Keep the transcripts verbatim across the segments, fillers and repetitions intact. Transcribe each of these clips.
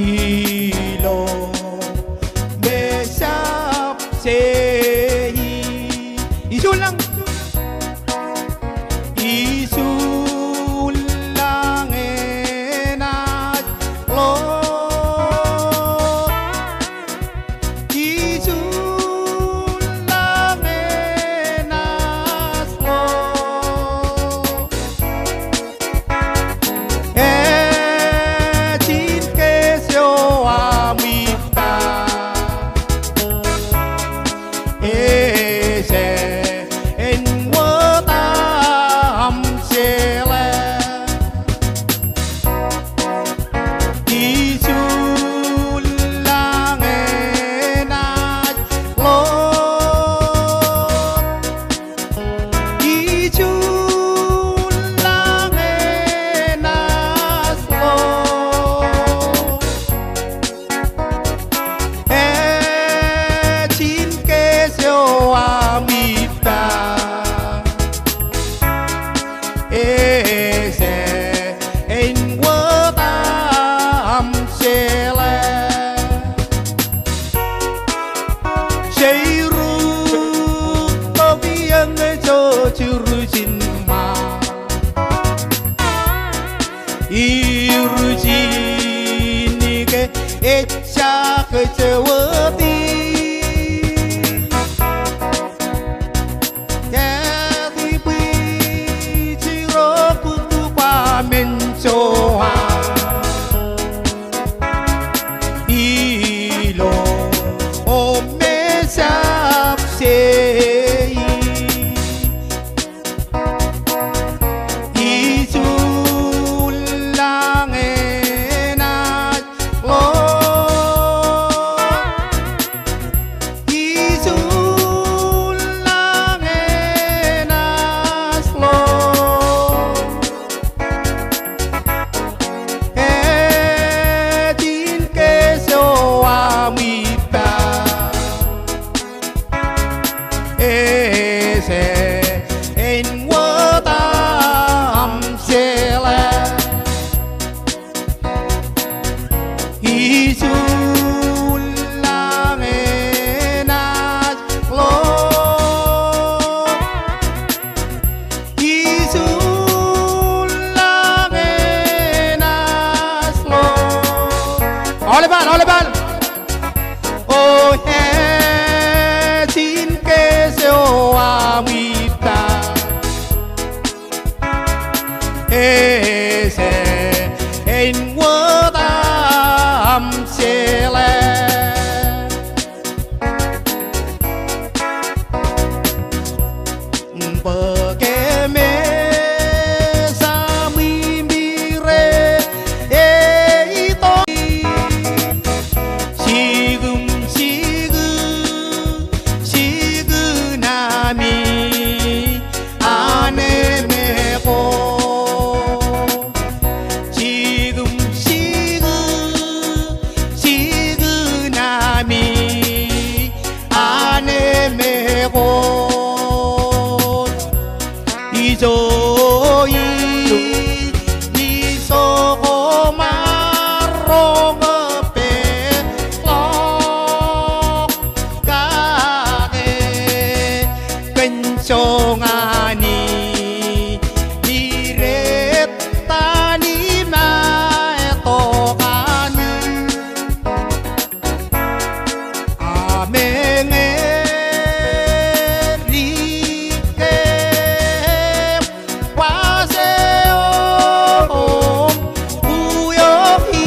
Ilo mejab jein. Ijool lañ. Ijool lañ enaaj ḷoor. Ijool lañ enaaj ḷoor. Ejin kōj eo aṃ ippa. Ej āinwōt aṃ jeḷā. Ijool lañ enaaj ḷoor. Ijool lañ enaaj ḷoor. Ejin kōj eo aṃ ippa. Ej āinwōt aṃ jeḷā. Jeirūttok iien eo jiruj in ṃaan. Irujinik ejja kōjwōj in. Kōtbwij ro kutkuwa men joa. Ilo mejab jein. Ijool lañ enaaj ḷoor. Ijool lañ enaaj ḷoor. Ejin kōj eo aṃ ippa. Ej āinwōt aṃ jeḷā. Ijool lañ enaaj ḷoor. Ijool lañ enaaj ḷoor. Aolepen, aolepen. O ejin kōj eo aṃ ippa. Ej āinwōt aṃ jeḷā. Bōk eṃṃan saṃ im ire ej tok. Jikūṃ jikū, jikū nami an emeko. Jikūṃ jikū, jikū nami an emeko. Ijo in, ijo ko maroñ peḷḷọk kake kōn joñan in, ij iretan im ij tok an ameñe ri ke wase om uyo in.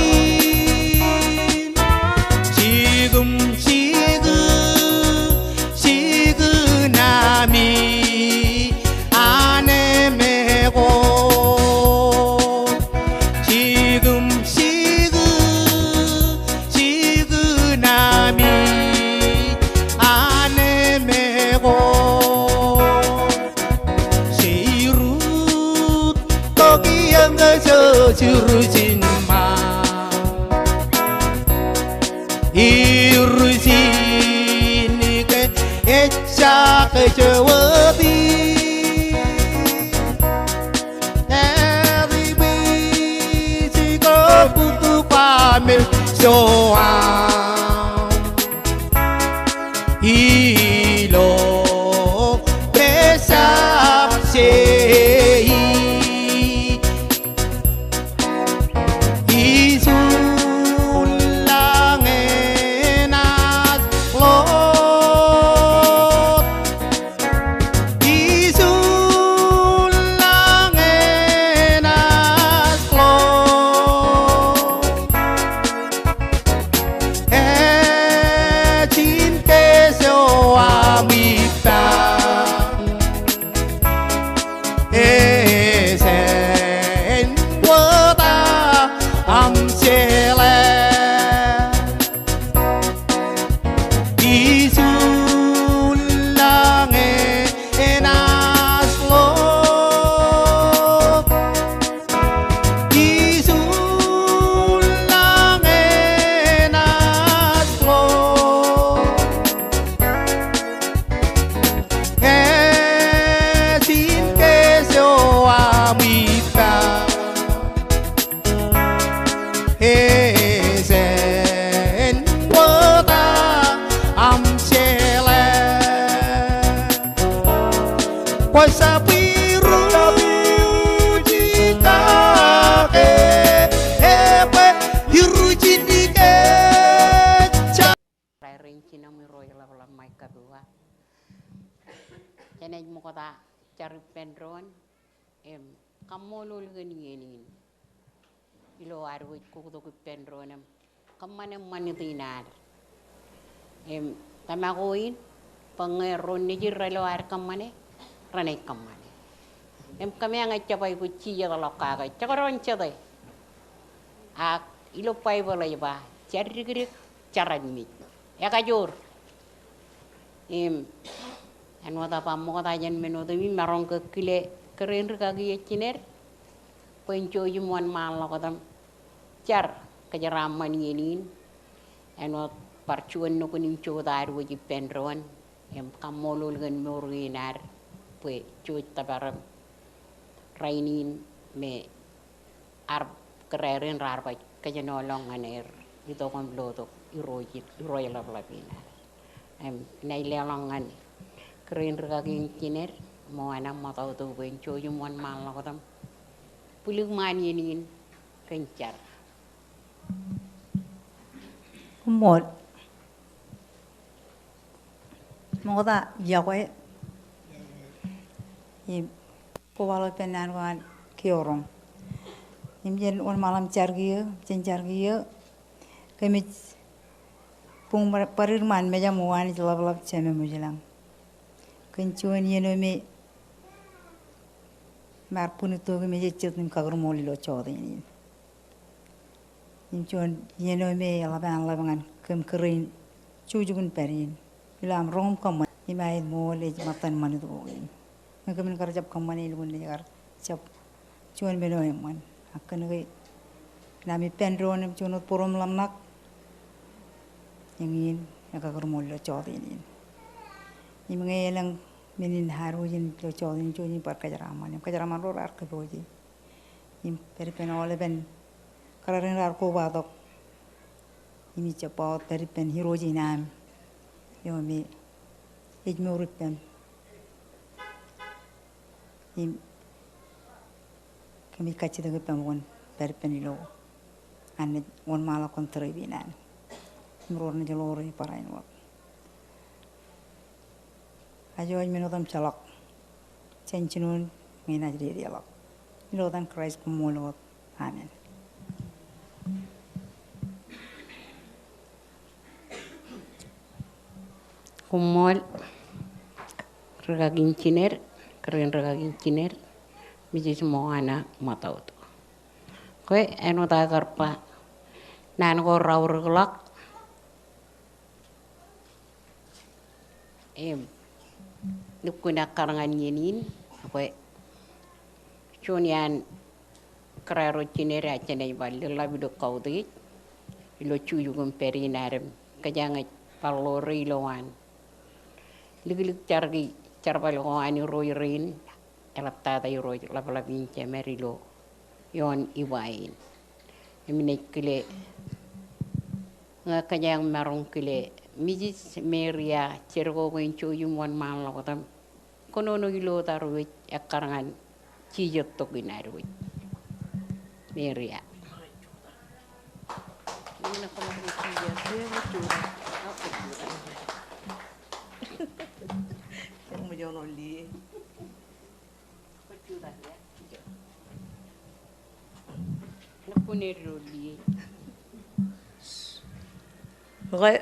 Jikūṃ jikū, jikū nami an emeko. Jikūṃ jikū, jikū nami an emeko. Jeirūttok iien eo jiruj in ṃaan. Irujinik ejja kōjwōj in. Kōtbwij ro kutkuwa men ilo pejjab jeij. Ijoor lañ enaaj ḷot. Ijoor lañ enaaj ḷot. Ej in kōjro aṃ ippa. Ej in wōt aṃ jeḷā. Ijoor lañ enaaj ḷot. Ijoor lañ enaaj ḷot. Ej in kōjro aṃ ippa. Ej in wōt aṃ jeḷā. Kwōj jab iruj kake, ebwe iruj in kōj. Rarin jinem Irooj ḷapḷap Mike Kapiwa. Jenaaj ṃokta jar ippān doon im kaṃṃoolol kōn iien in. Ilo ad wōj kuktok ippān doon im kōṃṃane ṃanit in ad. Im tōmak ko in, bwe ñe ro nejid rej lo ad kōṃṃane, renaaj kōṃṃane. Im kōmeañ ejjab aikuj jijet ḷọk kake, jekdọọn jete. Ak ilo Baibōḷ ej ba, jar dikdik, jar admit. Ekajoor. Im āinwōt aō ba ṃokta jān men otemjej, maroñ ke kile kōrā in rikaki eo jined bwe en jouj im wōnṃaanḷọk wōt im jar kōjeraaṃṃan iien in. Āinwōt bar juon nukun im jota ad wōj ippān doon im kaṃṃoolol kōn mour kein ad bwe jej tōpar im rainin me ear kōrā rein raar baj kōjenolọk ñan er itok im lotok Irooj, Irooj ḷapḷap in ad. Im inaaj leḷọk ñan kōrā in rikaki in jined, Moana Ṃōtautuk, bwe en jouj im wōnṃaanḷọk wōt im bwilik ṃaan iien in kōn jar. Koṃṃool. Ṃokta iọkwe im kobaḷọk ippān naan ko an kiiō roñ. Im jen wōnṃaanḷọk im jar kiiō, jen jar kiiō. Kōmij buñ bar, bar ri ṃaan mejaṃ ko Anij ḷapḷap Jemem ilañ. Kōn juon iien eo me, me ear bwintok im ejejjet im kakūrṃool ilo jọteen in. Im juon iien eo me eḷap an ḷap ñan kōm kōrā in jukjuk in pād in ilo aṃ roñ im kōṃṃane im aet ṃool ej ṃōttan ṃanit ko kein. Ñe kōmin kar jab kōṃṃane, elukkuun naaj kar jab juon men eo eṃṃan. Ak kōnke kōn aṃ ippān doon im juon wōt būruōm ḷōmṇak, eñin ekakūrṃool ilo jọteen in. Im ñe elōñ men in ad wōj in ilo jọteen in, jouj im bar kōjeraaṃṃan im kōjeraaṃṃan ro raar kōpooje. Im pād ippān aolepen kōrā rein raar kobatok. Im ij jab ba wōt pād ippān Irooj in am eo me ej mour ippām. Im kōmij kajjitōk ippaṃ bwe kwōn pād ippān ilo an naaj wōnṃaanḷọk kōn trip in an im ro renaaj ḷoore barāinwōt. Ajo ej men otemjej ḷọk jān jinoin ñe inaaj dedeḷọk. Ilo etan Kraist, koṃṃool wōt. Amen. Koṃṃool rikaki in jined, kōrā in rikaki in jined, Misis Moana Ṃōtautuk. Kwe, āinwōt aō kar ba, naan ko raorōk ḷọk im lukkuun ekkar ñan iien in, kwe, juon iaan kōrā ro jined, ak jenaaj bar leḷḷap ilo kautiej ilo jukjuk im pād in ad im kōjeañ ej bar ḷoore ilowaan liklik jar ki jerbal ko an Irooj rein, eḷaptata Irooj ḷapḷap in Jemed ilo ioon iba in. Im inaaj kile Ñe kōjeañ maroñ kile Misis Maria Jerko bwe en jouj im wōnṃaanḷọk wōt im kōnono ilo tariwōj ekkar ñan jijet tok in ad wōj. Maria. Okay.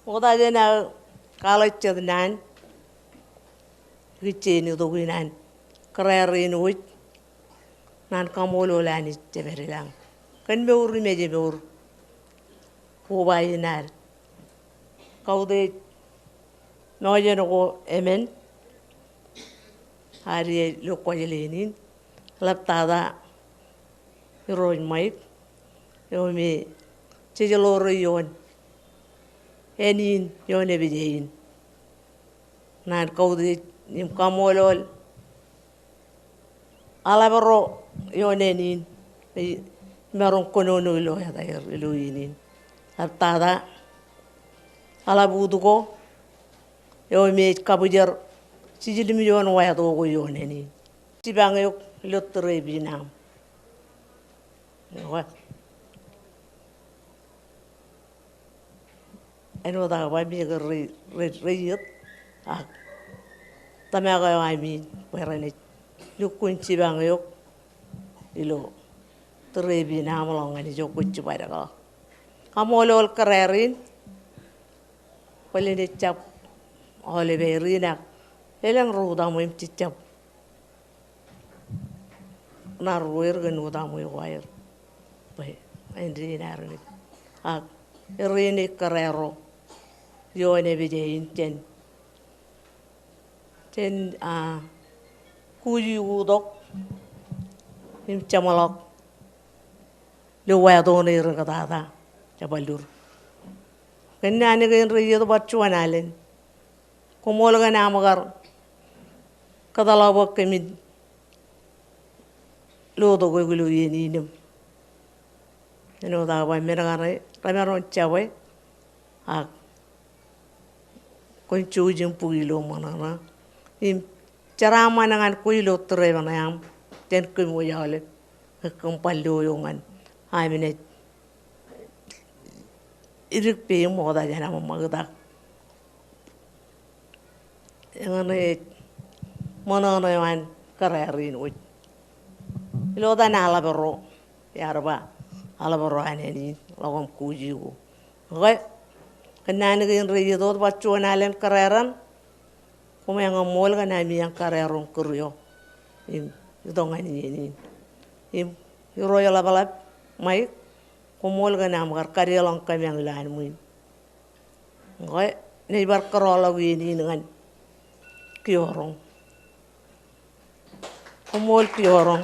Oktak in aō kwaḷọk jet naan, ikijjien itok in an kōrā rein wōj, naan kaṃṃoolol Anij Jemedelañ kōn mour im ejemour. Koba in ad kautiej ṃōjen ko emān ad ilo Kuwajleen in, eḷaptata Irooj Ṃaik, eo me jej ḷoore ioon āne in, ioon epeje in. Naan kautiej im kaṃṃoolol aḷap ro ioon āne in, imaroñ kōnono ilo etaer ilo iien in. Eḷaptata aḷap ut ko eo me ej kabwijer jiljilimjuon wāto ko ioon āne in. Jipañ eok ilo tūreep in aṃ. Ewa. Āinwōt aō ba, meñe rej, rej, rej iiet, ak tōmak eo ami bwe renaaj lukkuun jipañ eok ilo tūreep in aṃ ḷọk ñan ijo kwōj jibadekḷọk. Kaṃṃoolol kōrā rein bwe lenaaj jab aolep aer in ak elōñ ro utaṃwe im jejjab ṇa ruweer kōn utaṃwe ko aer. Bwe āindein armej. Ak errein ej kōrā ro ioon epeje in jān, jān, a, kuji utok im jeṃḷọk ilo wāto ṇe rektata, jaballur. Kōn naan kein rej iiet bar juon alen. Koṃṃool kōn aṃ kar kōtḷọk bwe kōmin lotok eok ilo iien in im āinwōt aō ba, men kaṇe remaroñ jabwe ak kwōn jouj im bōk ilo ṃōṇōṇō im jeraaṃṃan ñan kwe ilo tūreep ṇe aṃ jān kōm wōj aolep, kōm bar lo eok ñan ami naaj idik peiṃ ṃokta jān aṃ ṃakūtkūt. Eñin ej ṃōṇōṇō eo an kōrā rein wōj. Ilo etan aḷap ro, iar ba aḷap ro an āne in ḷọk im kuji ko. Okay, kōn naan kein rej iiet wōt bar juon alen kōrā ro, koṃeañ kaṃṃool kōn ami eañ kōrā ro kūr eo im itok ñan iien in. Im Irooj Ḷapḷap Ṃaik, koṃṃool kōn aṃ kar kadeḷọñ kōmeañ ilowaan ṃwiin. Ñe naaj bar kōrọọlḷọk iien in ñan kiooroñ. Koṃṃool kiooroñ.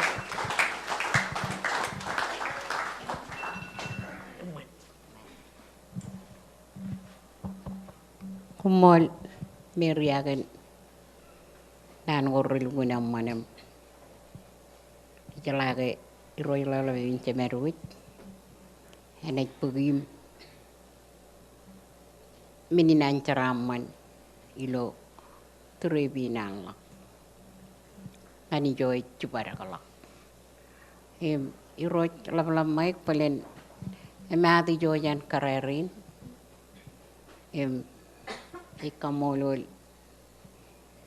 Koṃṃool Maria kōn naan ko relukkuun eṃṃan im ijeḷā ke Irooj Ḷapḷap eo in Jemedwōj enaaj bōk im men in an jeraaṃṃan ilo tūreep in an ḷọk ñan ijo ej jibadekḷọk. Im Irooj Ḷapḷap Ṃaik, bōlen emaat ijo jān kōrā rein im ij kaṃṃoolol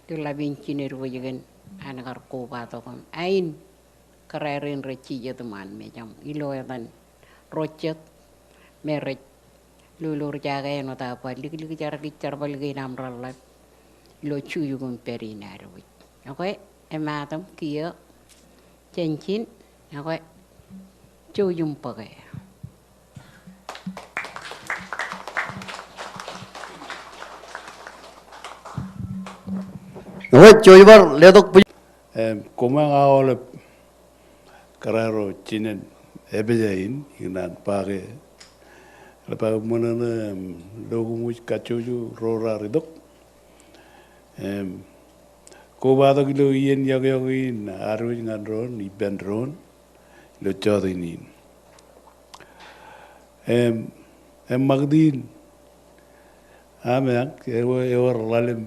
ḷapḷap in jined wōj kōn an kar kobatok im ain kōrā rein rej jijet iṃaan mejaṃ ilo etan ro jet me rej lolorjake āinwōt aō ba liklik jar lik jerbal kein aṃ reḷḷap ilo jujuk im pād in ad wōj. Okay, emaat im kiiō jān ijin, okay, jouj im bōke. Ñe jouj bar letok bwijin. Im, koṃeañ aolep kōrā ro jinen epeje in, ikōṇaan ba ke, eḷap aō ṃōṇōṇō im lo koṃij kajjojo ro raar itok. Im, kobatok ilo iien yokwe in ad wōj ñan doon, ippān doon ilo jọteen in. Im, im ṃakūtin, ameañ, ewōr, ewōr ḷalem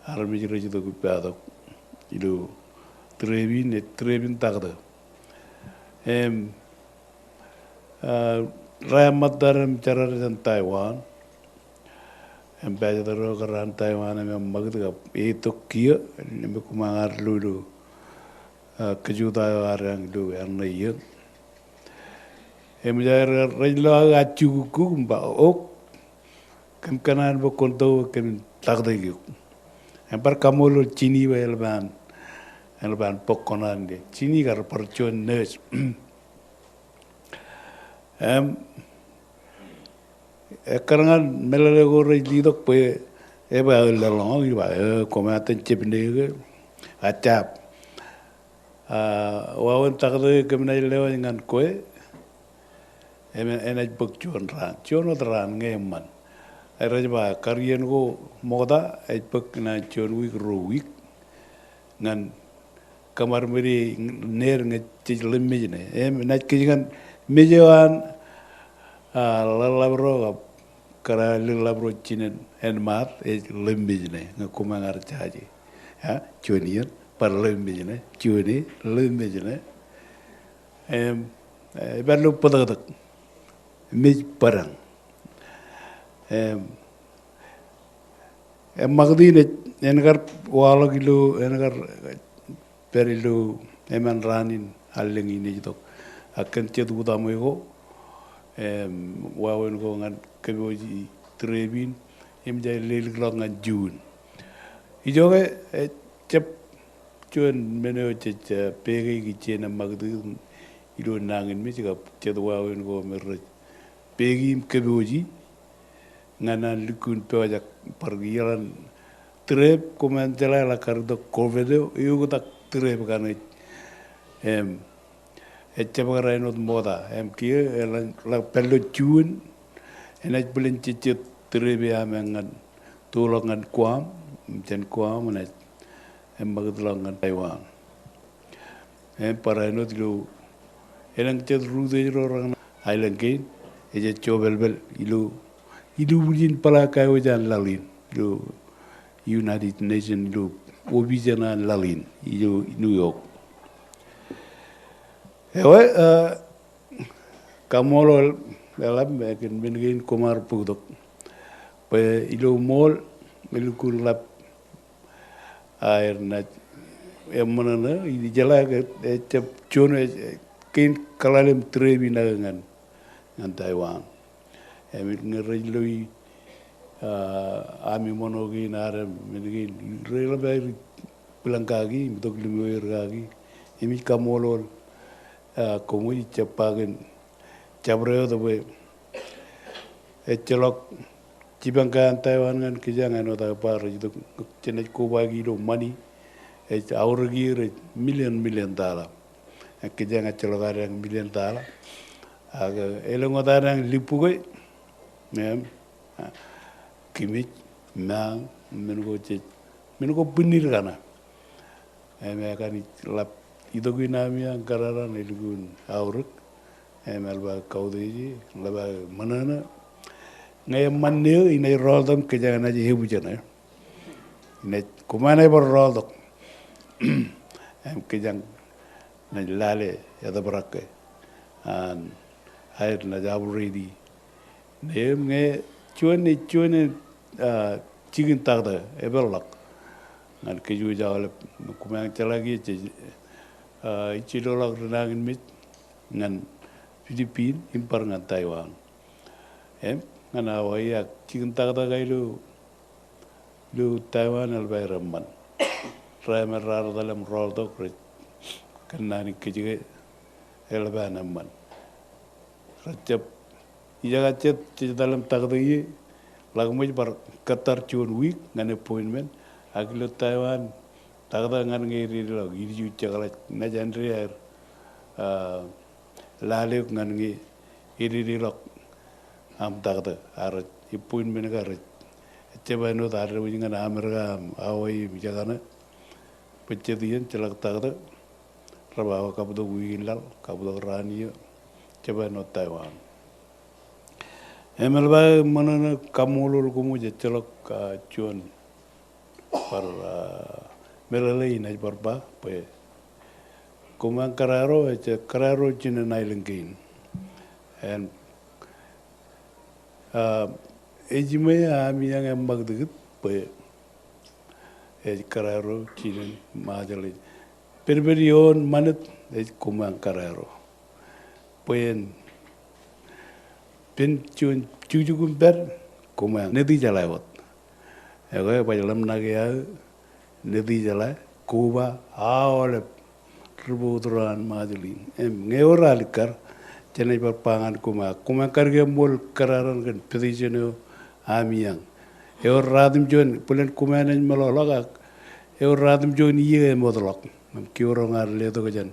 armej rej itok ippatok ilo trip in, ej trip in taktō. Im, ah, rej ṃōttad im jerar jān Taiwan. Im ambassador eo kōrā an Taiwan im ṃakūt kab etok kiiō, im koṃ ear lo ilo, ah, kōjota eo ad eañ ilo eṇ eo iiō. Im ej rej lo aō ajjukukuk im ba, "Ok, kōm kōṇaan bwe kwōn to, kōmin taktō eok." Im bar kaṃṃoolol Jeannie bwe eḷap an, eḷap an bōk kōṇaan ie. Jeannie kar bar juon nurse. Im ekkar ñan meḷeḷe ko rej letok bwe ej ba aō leḷọk, ej ba, "E, koṃ iten jepne ke, a jab. Ah, wāween taktō ke kōm naaj lewōj ñan kwe, enaaj bōk juon raan, juon wōt raan ñe eṃṃan." Rej ba, "Kar iien ko ṃokta, ej bōk naan juon wiik, ruo wiik ñan kōṃadṃōde ned ñe jej ḷōmej ṇe." Im naaj kōj ñan mej eo an, ah, ḷōḷḷap ro kab kōrā ḷōḷḷap ro jinen āinmaat, ej ḷōmej ṇe, ñe koṃ eañ ar jaje. Ya, juon iien, bar ḷōmej ṇe, juon e, ḷōmej ṇe. Im, eh, ej bar lo bōtōktōk. Mej bōdañ. Im, im ṃakūtin ej, en kar waḷọk ilo, en kar pād ilo emān raan in allōñ in ej itok. Ak kōn jet utaṃwe ko, im, wāween ko ñan kōpooji trip in, im jej lelikḷọk ñan June. Ijoke, eh, jab juon men eo jej, eh, pekeik ijin im ṃakūtin ilo nañinmej kab jet wāween ko me rej peki im kōpooji ñan an lukkuun pojak bar iaḷ an trip, koṃ eañ jeḷā eḷak kar itok COVID eo, eoktak trip kaṇe ej, im, ejjab kar āinwōt ṃokta, im kiiō eḷak pād ilo June, enaaj bōlen jejjet trip e ameañ ñan toḷọk ñan Guam, im jān Guam enaaj, im ṃakūtḷọk ñan Taiwan. Im bar āinwōt ilo, elōñ jet route ro raṇ aelōñ kein, ej jejjo pālpāl ilo, ilo ilubwiljin pālā kaiwōj an laḷ in, ilo United Nations, ilo opiij eṇ an laḷ in, ilo New York. Ewe, ah, kaṃṃoolol eḷap, eh, kōn men kein koṃ ar bōktok. Bwe ilo ṃool, elukkuun ḷap aer naaj eṃṃan ṇe, ijeḷā ke, eh, ejjab juon, eh, kein kaḷalem trip in aō ñan, ñan Taiwan. Im ñe rej lo i, ah, ami ṃōṇō kein ad im men kein, reḷap aer bwilōñ kaki, im itok limo er kaki. Im ij kaṃṃoolol, ah, koṃij, ijjab ba kōn jabdewōt bwe ejjeḷọk jipañ ko an Taiwan ñan kōjeañ āinwōt aō ba rej itok, jenaaj kobaiki ilo ṃani, ej aorōk iiō rej million, million dollar. Im kōjeañ ejjeḷọk ad eañ million dollar. Ak elōñ wōt ad eañ lipbuke, im, ah, kōmij, meañ, men ko jej, men ko bwinnid kaṇe. Im ekaṇ ij ḷap itok in ami eañ kōrā raṇ elukkuun aorōk. Im eḷap aō kautiej, eḷap aō ṃōṇōṇō. Ñe eṃṃan ṇe, inaaj rọọltok im kōjeañ enaaj ebujene. Inaaj, koṃ enaaj bar rọọltok. Im kōjeañ naaj lale etōprak ke an aer naaj operate. Im ñe juon, juon, ah, jikin taktō epeḷḷọk ñan kōj wōj aolep, koṃ eañ jeḷā kiiō jej, ah, ij jiloḷọk ri nañinmej ñan Philippines im bar ñan Taiwan. Im ñan Hawaii ak jikin taktō ko ilo ilo Taiwan eḷap aer eṃṃan. Ro me raar etal im rọọltok rej kōnnaan kōj ke eḷap an eṃṃan. Rejjab, ijeka jet jej etal im taktō ie, ḷak ṃōj bar kōttar juon wiik ñan appointment, ak ilo Taiwan taktō ñan ñe ededeḷọk ilju jekḷaj, naaj āindein aer, ah, lale eok ñan ñe ededeḷọk aṃ taktō, ak rej appointment ko rej, ejjab āinwōt ad dewōj ñan Amerika im Hawaii im ijekaṇe. Bwe jet iien jeḷak taktō, rej ba awa kabtok wiik in laḷ, kabtok raan iiō, jab āinwōt Taiwan. Im eḷap aō ṃōṇōṇō kaṃṃoolol koṃij ejjeḷọk, ah, juon bar, ah, meḷeḷe in ij bar ba bwe koṃeañ kōrā ro, ejjeḷọk kōrā ro jinen aelōñ kein. En, ah, ejiṃwe ami eañ eṃṃakūtkūt bwe ej kōrā ro jinen Ṃajeḷ ej pedped ioon ṃanit ej koṃeañ kōrā ro. Bwe en pen juon jukjuk im pād koṃeañ Nitijeḷā wōt. Ekwe baj ḷōmṇak eo aō Nitijeḷā koba aolep ri-bout ro an Ṃajeḷ in. Im ñe ewōr alikkar, jenaaj bar ba ñan koṃeañ, koṃeañ kar ke ṃool kōrā raṇ kōn petition eo ami eañ. Ewōr ratimjuon, bōlen koṃeañ ej meḷọkḷọk ak ewōr ratimjuon iiō eṃootḷọk. Im kiiō roñ ad letok jān,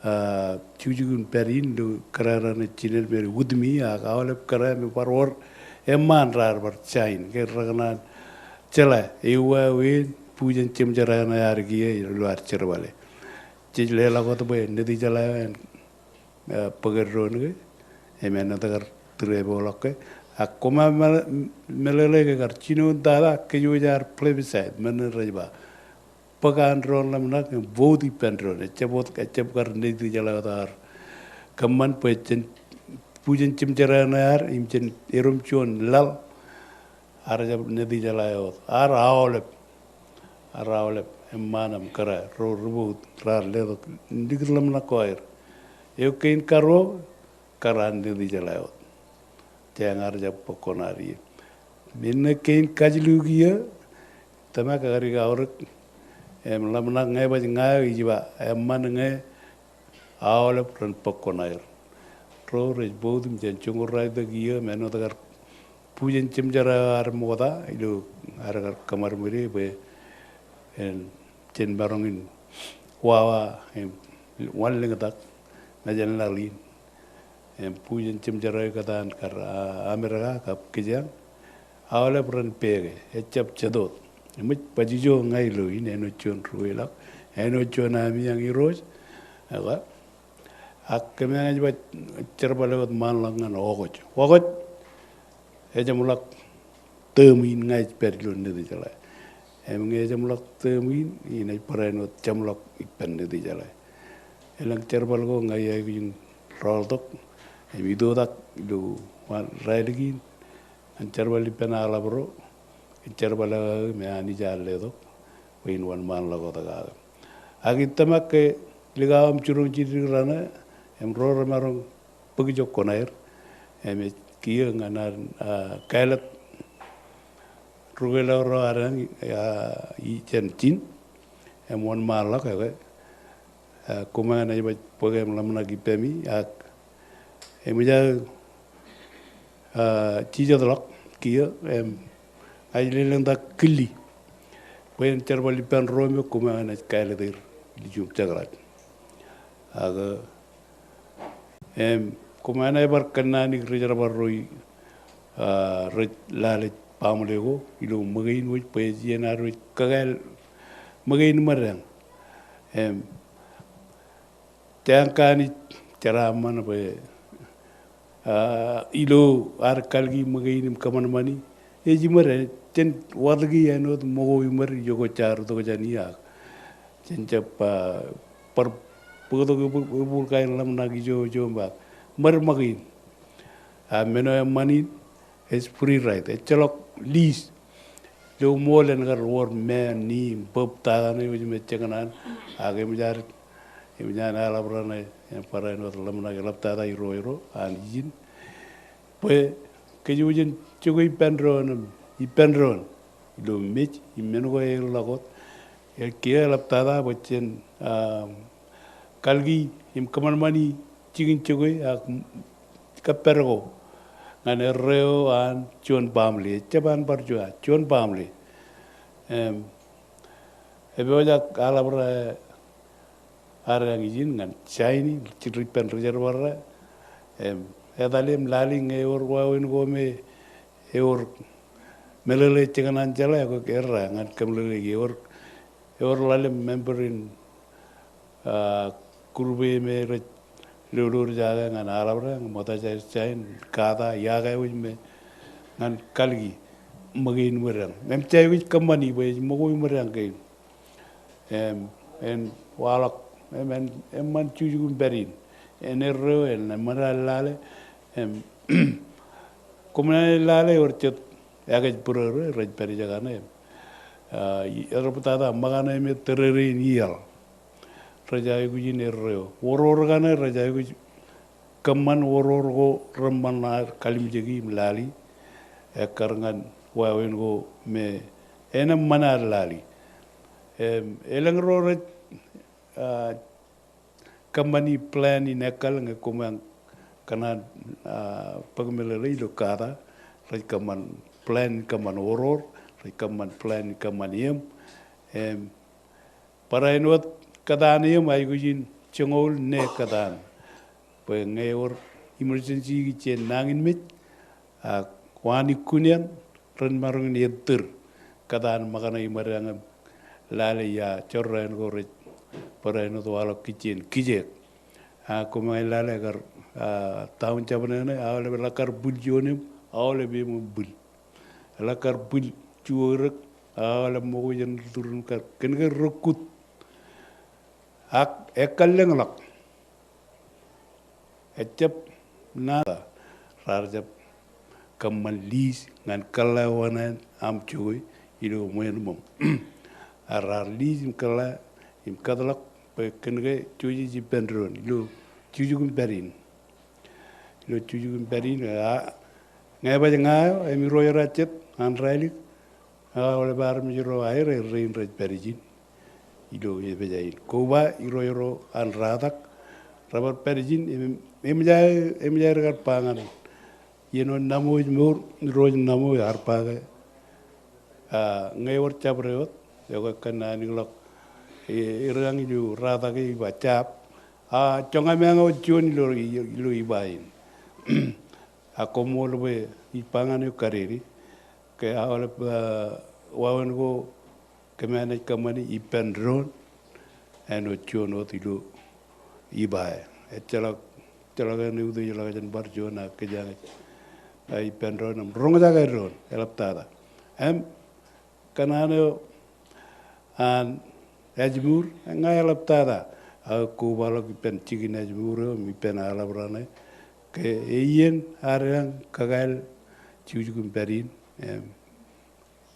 ah, jukjuk in pād in ilo kōrā raṇ ej jinen me rej utmi ak aolep kōrā me bar wōr eṃṃaan raar bar sign ke rekōṇaan jeḷā eo wāween bujen jemjerā ṇe ad kiiō ilo ad jerbale. Jej leḷọk wōt bwe Nitijeḷā eo en, ah, bōk eddoin ke im āinwōt kar tūrepoḷọk ke. Ak koṃeañ meḷe-, meḷeḷe ke kar jinoin tata kōj wōj ad plebiscite, men in rej ba bōk an doon ḷōmṇak im vote ippān doon. Ejjab wōt, ejjab kar Nitijeḷā wōt ad kōṃṃan bwe jen bujen jemjerā ṇe ad im jen erom juon laḷ. Ad jab Nitijeḷā eo wōt. Ad aolep, ad aolep eṃṃaan im kōrā ro ri-bout raar letok likūt ḷōmṇak ko aer. Eo kein karuo, kar an Nitijeḷā eo wōt. Jeañ ad jab bōk koṇaad ie. Im innām kein kajiluk iiō, tōmak ekar ikaurōk. Im ḷōmṇak ñe baj ña eo ij ba, eṃṃan ñe aolep ren bōk koṇaer. Ro rej vote im jān joñoul ralitōk iiō, im āinwōt kar bujen jemjerā eo ad ṃokta, ilo ad kar kōṃadṃōde bwe en jen maroñ in wawa im wanlōñtak ñan laḷ in. Im bujen jemjerā eo kōtaan kar, ah, Amerika kab kōjeañ, aolep ren peke, ejjab jet wōt. Eṃōj baj ijo ña ilo in, āinwōt juon ruweiḷọk, āinwōt juon ami eañ Irooj, ekwe. Ak kōmeañ ej baj jerbale wōt ṃaanḷọk ñan Okoj. Okoj, ejeṃḷọk term in ña ij pād ilo Nitijeḷā. Im ñe ejeṃḷọk term in, inaaj barāinwōt jeṃḷọk ippān Nitijeḷā. Elōñ jerbal ko ña iaikuj in rọọltok im itoitak ilo wan raelōñ in ñan jerbal ippān aḷap ro, kōn jerbal eo aō me Anij ear letok bwe in wōnṃaanḷọk wōt kake. Ak ij tōmak ke likao im jiroñ jidikdik raṇe im ro remaroñ bōk ijo koṇaer im ej kiiō ñan ad, ah, kāālōt rūkweḷọk ro ad eañ, ah, ijin im wōnṃaanḷọk, ekwe. Ah, koṃeañ enaaj baj bōk im ḷōmṇak ippemi ak eṃōj aō, ah, jijetḷọk kiiō im ña ij lelōñtak killi bwe en jerbal ippān ro me koṃeañ enaaj kāālōt er ilju im jekḷaj. Ak, ah, im koṃeañ enaaj bar kōnnaanōk ri-jerbal ro, ah, rej lale baaṃle ko ilo ṃōkein wōj bwe ej iien ad wōj kakāāl ṃōkein ṃōdeañ. Im jeañ kanooj jeraaṃṃan bwe, ah, ilo ad kalki ṃōkein im kōṃanṃani, ej iṃōd, jen watōki āinwōt ṃōko iṃōd ijo kwōj jaar itok jān e ak jen jab, ah, bar bōktok ebuḷ, ebuḷ kain ḷōmṇak ijo, ijo im ba ṃōd ṃōkein. Ah, men eo eṃṃan in, ej free ride, ejjeḷọk lease. Ilo ṃool en kar wōr men, ni, bōb, tata ṇe wōj me jekōṇaan, ak eṃōj ad, eṃōj an eḷap raṇe, en barāinwōt ḷōmṇak eḷaptata irooj ro an ijin. Bwe kōj wōj jen jokwe ippān doon, ippān doon ilo mej im men ko eḷọk wōt. Kiiō eḷaptata bwe jen, ah, kalki im kōṃanṃani jikin jokwe ak kappad ko ñan erreo an juon baaṃle, ejjab an bar juon, juon baaṃle. Im epojak aḷap ro ad eañ ijin ñan saini, ri-, ippān ri-jerbal ro. Im etale im lale ñe ewōr wāween ko me ewōr meḷeḷe ej jekōṇaan jeḷā, ekwe errā ñan kōmeḷeḷeiki ewōr, ewōr ḷalem member in, ah, group e me rej lolorjake ñan aḷap ro, ñe ṃokta jej sain, kata, iọkwe wōj me ñan kalki ṃōkein ṃōdeañ. Im jej aikuj kōṃṃani bwe ej ṃōko iṃōdeañ kein. Im, en waḷọk, im, en, eṃṃan jukjuk im pād in. En erreo, en eṃṃan ad lale. Im, koṃ naaj lale ewōr jet ekañ būrōrō rej pād ijekaṇe. Im, ah, i-, eḷaptata ṃōkaṇe im tōrerein iaḷ. Rej aikuj in erreo. Oror kaṇe rej aikuj kōṃṃan oror ko reṃṃan ad kalimjeki im lali, ekkar ñan wāween ko me enaaj ṃōṇōṇō ad lali. Im, elōñ ro rej, ah, kōṃṃani plan in ekkal ñe koṃeañ kōṇaan, ah, bōk meḷeḷe ilo kata, rej kōṃṃan plan in kōṃṃan oror, rej kōṃṃan plan in kōṃṃan eṃ, im, barāinwōt kōtaan eṃ aikuj in joñoul ṇe kōtaan. Bwe ñe ewōr emergency ikijjien nañinmej, ak waan ikkun eṇ, ren maroñ in ettōr kōtaan ṃōkaṇe iṃōdeañ im lale ia jorrāān ko rej barāinwōt waḷọk kijjien kijeek. Ak koṃeañ lale kar, ah, town jabdewōt ṇe, aolep eḷak kar bwil juon eṃ, aolep eṃ bwil. Eḷak kar bwil juon rōk, aolep ṃōko jān turin kar, kōn ke rōkkut. Ak ekkallōñḷọk. Ejjab naan, raar jab kōṃṃan lease ñan kōḷḷā oṇāān aṃ jokwe ilo ṃweo ṃōṃ. Ak raar lease im kōḷḷā im kōtḷọk bwe kōn ke jojej ippān doon ilo jukjuk im pād in. Ilo jukjuk im pād in, a, ñe ebaj ña eo, im irooj ro jet an raelik, ak aolep armej ro aer, errein rej pād ijin. Ilo epeja in. Koba irooj ro an ratak, rebar pād ijin, im, im, eṃōj aer, eṃōj aer kar ba ñan iien eo Naṃo ej mour, irooj Naṃo ear ba ke, a, ñe ewōr jabdewōt, ekwe kōn an ikḷọk, e, erreañ ilo ratak e iba jab. A, joñan meañ eo juon ilo, ilo iba in. Ak koṃṃool bwe ij ba ñan eok kadede. Ke aolep, ah, wāween ko kōm naaj kōṃṃani ippān doon, āinwōt juon wōt ilo iba e. Ejjeḷọk, ejjeḷọk eṇ eutiejḷọk jān bar juon ak kōjeañ, ah, ippān doon im roñjake doon, eḷaptata. Im kōṇaan eo an ājmour, ña eḷaptata aō kobaḷọk ippān jikin ājmour eo im ippān aḷap raṇe. Ke iien adeañ kakāāl jukjuk im pād in, im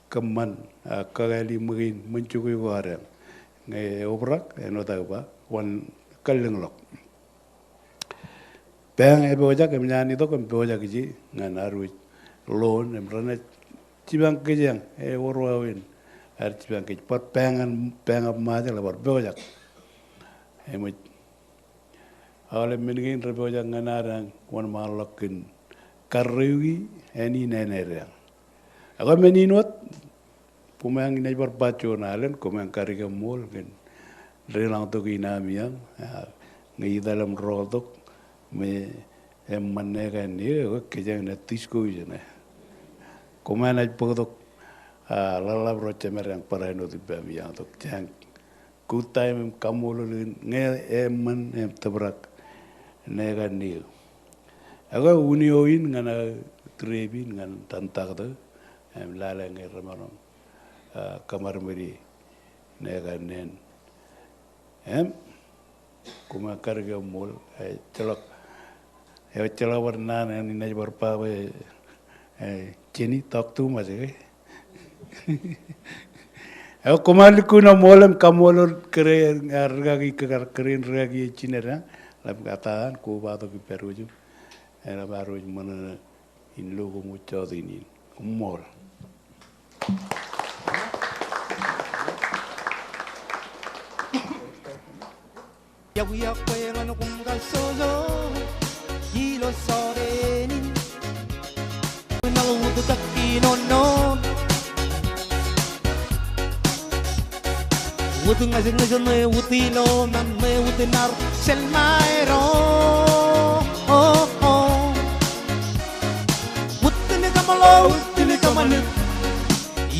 kōṃṃan, a, kakāāl iṃōkein ṃōn jokwe ko adeañ. Ñe eobrak, āinwōt aō ba, wōn kallōñḷọk. Bank epojak, eṃōj an itok im pojak ije ñan ad wōj loan, im renaaj jipañ kōjeañ, ewōr wāween ad jipañ kōj, bar bank an, Bank of Marshall ebar pojak. Eṃōj aolep men kein rej pojak ñan adeañ wōnṃaanḷọk kōn karreoiki āne in āne edeañ. Ak men in wōt, koṃeañ inaaj bar ba juon alen, koṃeañ kadik eṃṃool kōn deḷọñtok in aṃ iaan, a, ñe ital im rọọltok, me eṃṃan ṇe kaṇe, ekwe kōjeañ ṇe disco ijeṇe. Koṃeañ naaj bōktok, a, ḷaḷḷap ro jemād eañ barāinwōt ippaṃ iaan tok. Jeañ good time im kaṃṃoolol in ñe eṃṃan im tōprak ṇe kaṇe. Ekwe unin eo in ñan aō trip in ñan Tantakto, im lale ñe remaroñ, a, kōṃadṃōde ṇe kaṇe. Im koṃeañ kadik eṃṃool, ejjeḷọk, ejjeḷọk bar naan eṇ inaaj bar ba bwe, e, Jenny talk too much, ke? Ekwe koṃeañ lukkuun eṃṃool im kaṃṃoolol kōrā, a, rūkaki, kōrā in rūkaki eo Jined eañ, ḷap kōtaan kobatok ippād wōj im, eḷap ad wōj ṃōṇōṇō in lo koṃ wōj jọteen in. Koṃṃool. Iọkwe, iọkwe ñan koṃ kar soso ilo sọọden in. Ṇa wōt tak inono. Wōt ña jet ña jet ṇe wōt ilo ṃaan ṇe wōt nar selmaero. Wōt ilo kōṃṃan ḷọk, wōt ilo kōṃṃan ḷọk.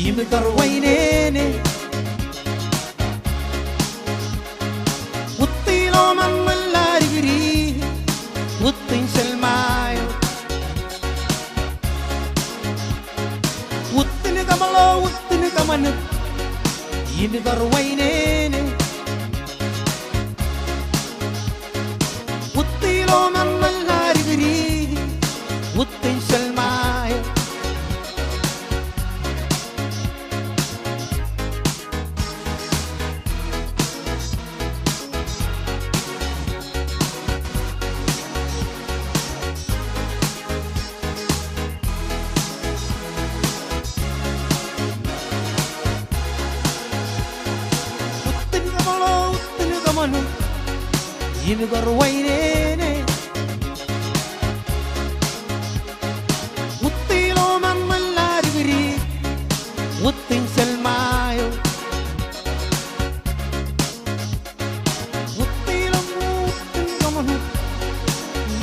Im kar wainene. Wōt ilo ṃaan ṇe ḷadikdik. Wōt in selmaeo. im kar wainene. Wūtto ilo ṃaṃṃan ḷadikdik, wūtto in Salmaeo. Wūtto in kōṃṃan, wūtto in kōṃṃan im kar wainene. Wūtto ilo ṃaṃṃan ḷadikdik, wūtto in Salmaeo. Wūtto ilo, wūtto in kōṃṃan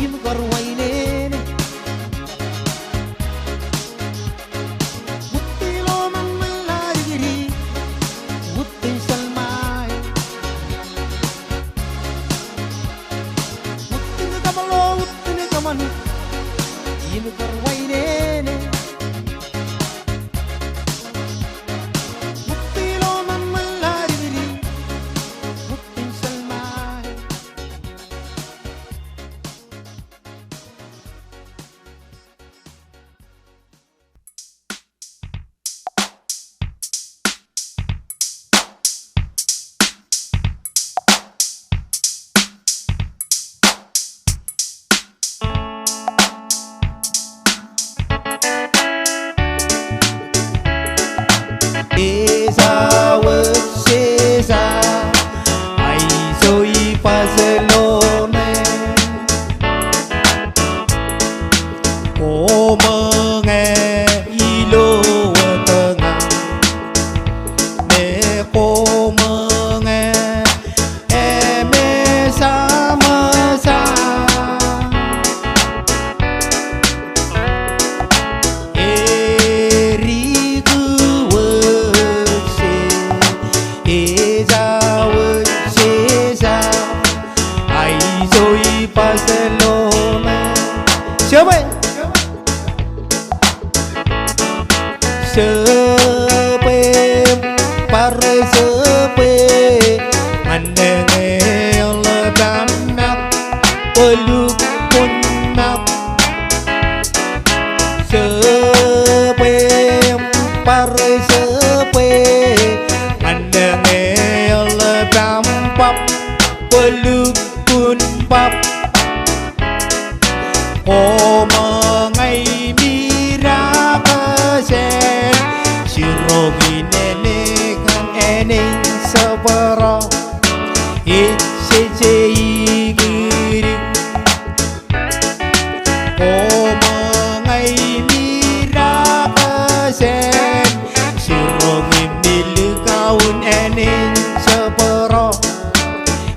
im kar wainene. Wūtto ilo ṃaṃṃan ḷadikdik, wūtto in Salmaeo. Wūtto in kōṃṃan, wūtto in kōṃṃan im kar wainene. Wūtto ilo ṃaṃṃan ḷadikdik, wūtto in Salmaeo. Ejja wōj Ejja, aiso ibajeḷọne. Koṃeañ ilo wōt ña, me koṃeañ, emesaṃ emesaṃ. Edik wōj Ejja, wōj Ejja, aiso ibajeḷọne. Jebwe. Jebwe, bar jebwe, ñan eñeḷ pāmmak, bōlukkuun ṃak. Jebwe, bar jebwe, ñan eñeḷ pāmbab, bōlukkuun bab. Koṃeañ im idaak jān, jiroñ in enaaj ñan āne in jebro, ejjeje ikdik. Koṃeañ im idaak jān, jiroñ in likao in āne in jebro,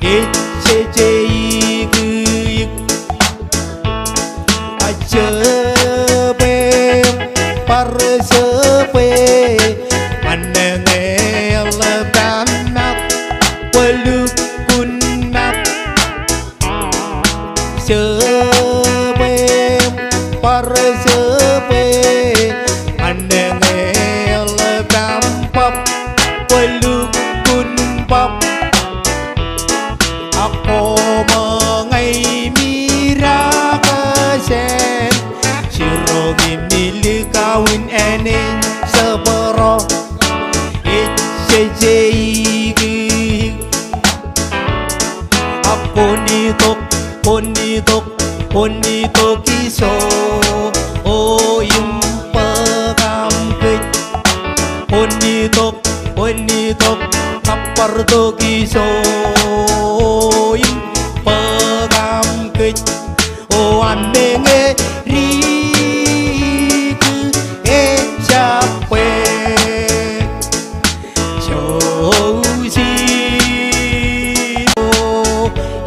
ejjeje ikdik. Jebwe, bar jebwe, ñan eñeḷ pāmmak, bōlukkuun ṃak. Jebwe, bar jebwe, ñan eñeḷ pāmbab, bōlukkuun bab. Ak koṃeañ im idaak jān, jiroñ in likao in āne in jebro, ejjeje ikdik. Ak kōn itok, kōn itok, kōn itok ijo, o im bōk aṃ kōj. Kōn itok, kōn itok, kab bar tok ijo, o im bōk aṃ kōj. O ameñe edik, ejjab bwe jouj in, o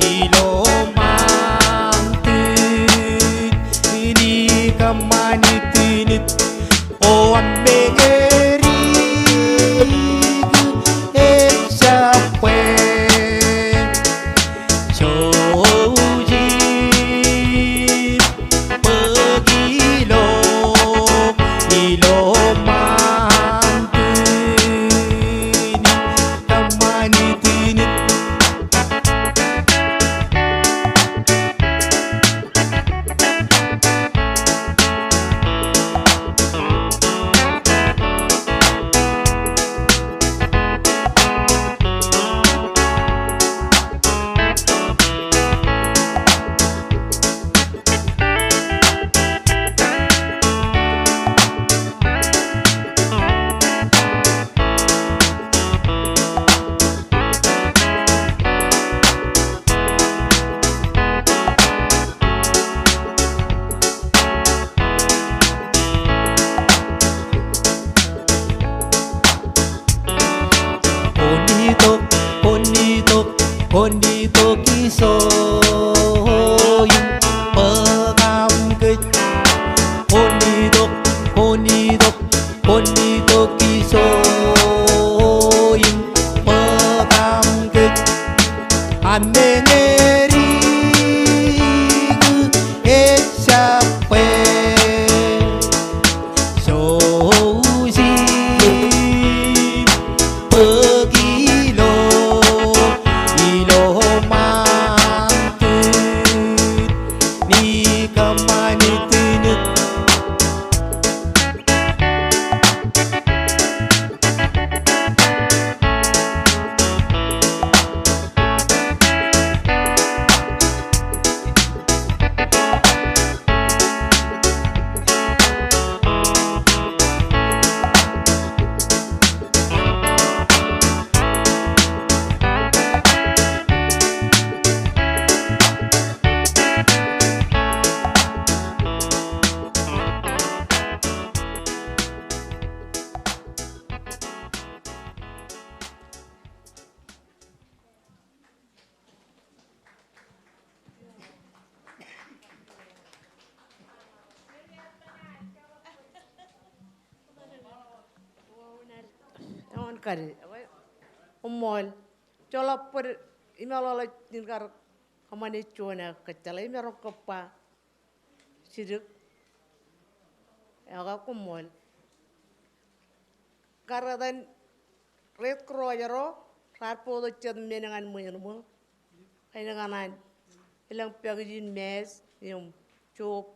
ilo ṃaantin, in kōṃṃani tinik. O ameñe edik, ejjab bwe Isoin bōk aṃ kōj, kwōn itok, kwōn itok, kwōn itok isoin bōk aṃ kōj. Ameñe edik ejjab bwe jouj im bōk ilo, ilo ṃaantit ni kōṃṃani tūnūk. Eoon kadi, eṃṃool. Joḷọk bōd imeḷọkḷọk in kar kōṃṃane juon aō kōjjeḷā im erom kōb ba jidik. Ekwe, koṃṃool. Kar etan Red Cross ro raar bōktok jet men ñan ṃwiin ṃō. Kain kaṇ an elōñ package in mask im soap,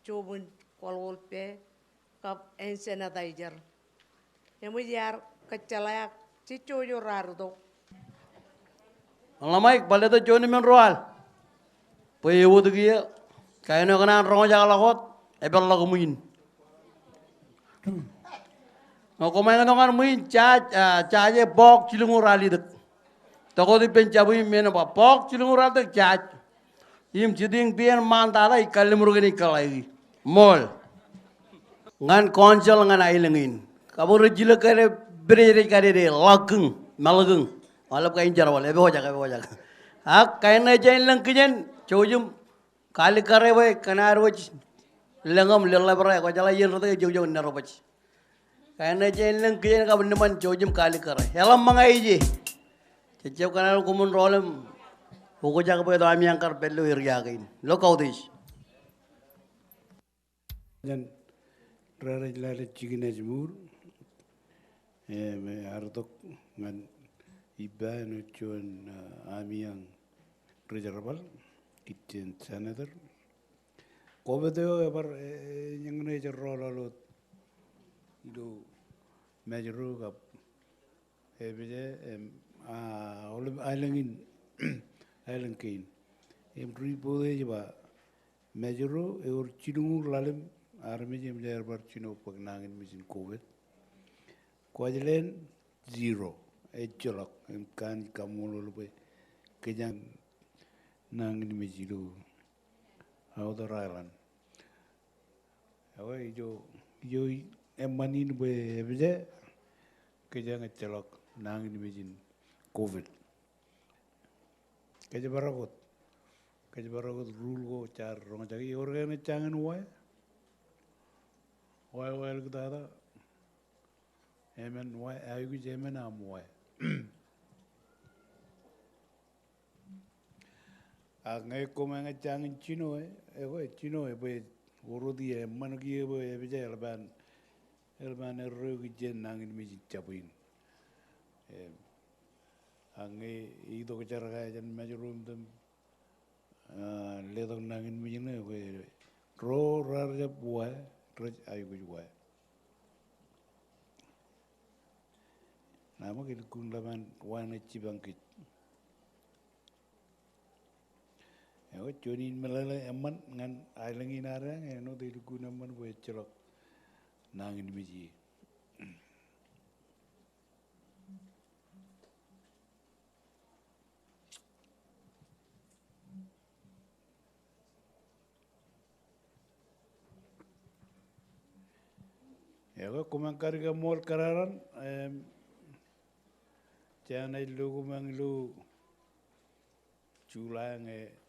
soap in kwaḷoḷ pā, kab hand sanitizer. Eṃōj iar kōjjeḷā ak jejjo eo raar itok. Ḷōṃae, bōk letok juon men ro al. Bwe ewōt kiiō, kain eo kōṇaan roñjake ḷọk wōt, epeḷḷọk ṃwiin. Ñe koṃeañ itok ñan ṃwiin, jaaj, ah, jaaj e bọọk jilñuul raar itok. Tokot ippān jab im men ba bọọk jilñuul raar itok jaaj. Im jitōñ peiṃ ṃaantata ij kallimur kōn ij kōḷaiki. Ṃool. Ñan council ñan aelōñ in. Kab rej jilōk kōn bwidej rej kadede ḷọk kōn, meḷ kōn. Aolep kain jerbal, epojak, epojak. Ak kain ṇe ej jān lōñ kijen, jouj im kalikkare bwe kōn ad wōj lōñ im lōḷḷap ro, kwōjeḷā iien rot ke joujou nōd bōj. Kain ṇe ej jān lōñ kijen kab ṇiṃan jouj im kalikkare. Eḷap ṃōñā ije. Jejjab kōṇaan koṃwin rọọl im ukōjak bwe tok ami eañ kar pād ilo area kein. Ilo kautiej. Jān ri-rej lale jikin ājmour. Im ear itok ñan ippa āinwōt juon, ah, ami eañ ri-jerbal, kitchen senator. Koṃwin eo ebar, eh, eh, eñin ej rọọl ḷọk ilo Mājro kab Ebeye, em, ah, aolep aelōñ in, aelōñ kein. Im report eo ej ba, Mājro ewōr jilñuul ḷalem armej eṃōj aer bar jino bōk nañinmej in COVID. Kuwajleen zero, ejjeḷọk, im kōn kaṃṃoolol bwe kōjeañ nañinmej ilo outer island. Ekwe ijo, ijo eṃṃan in bwe Ebeye kōjeañ ejjeḷọk nañinmej in COVID. Kōjparok wōt, kōjparok wōt rule ko jaar roñjake, ewōr ke enaaj jañin wāween, wāween āliktata, emān wāween, aikuj emān aṃ wāween. Ak ñe koṃeañ ej jañin jino e, ekwe jino e bwe wōr wōt ie eṃṃan kiiō bwe Ebeye eḷap an, eḷap an erreo kōj jān nañinmej in jab in. Em, ak ñe itok jar ko jān Mājro im tōm, ah, letok nañinmej in, ekwe ro raar jab wāween, rej aikuj wāween. Naaṃ ke elukkuun ḷap an wāween ej jipañ kōj. Ekwe juon in meḷeḷe eṃṃan ñan aelōñ in ad eañ, āinwōt elukkuun eṃṃan bwe ejjeḷọk nañinmej ie. Ekwe, koṃeañ kar kaṃṃool kōrā raṇ, em, jenaaj lo koṃeañ ilo July ñe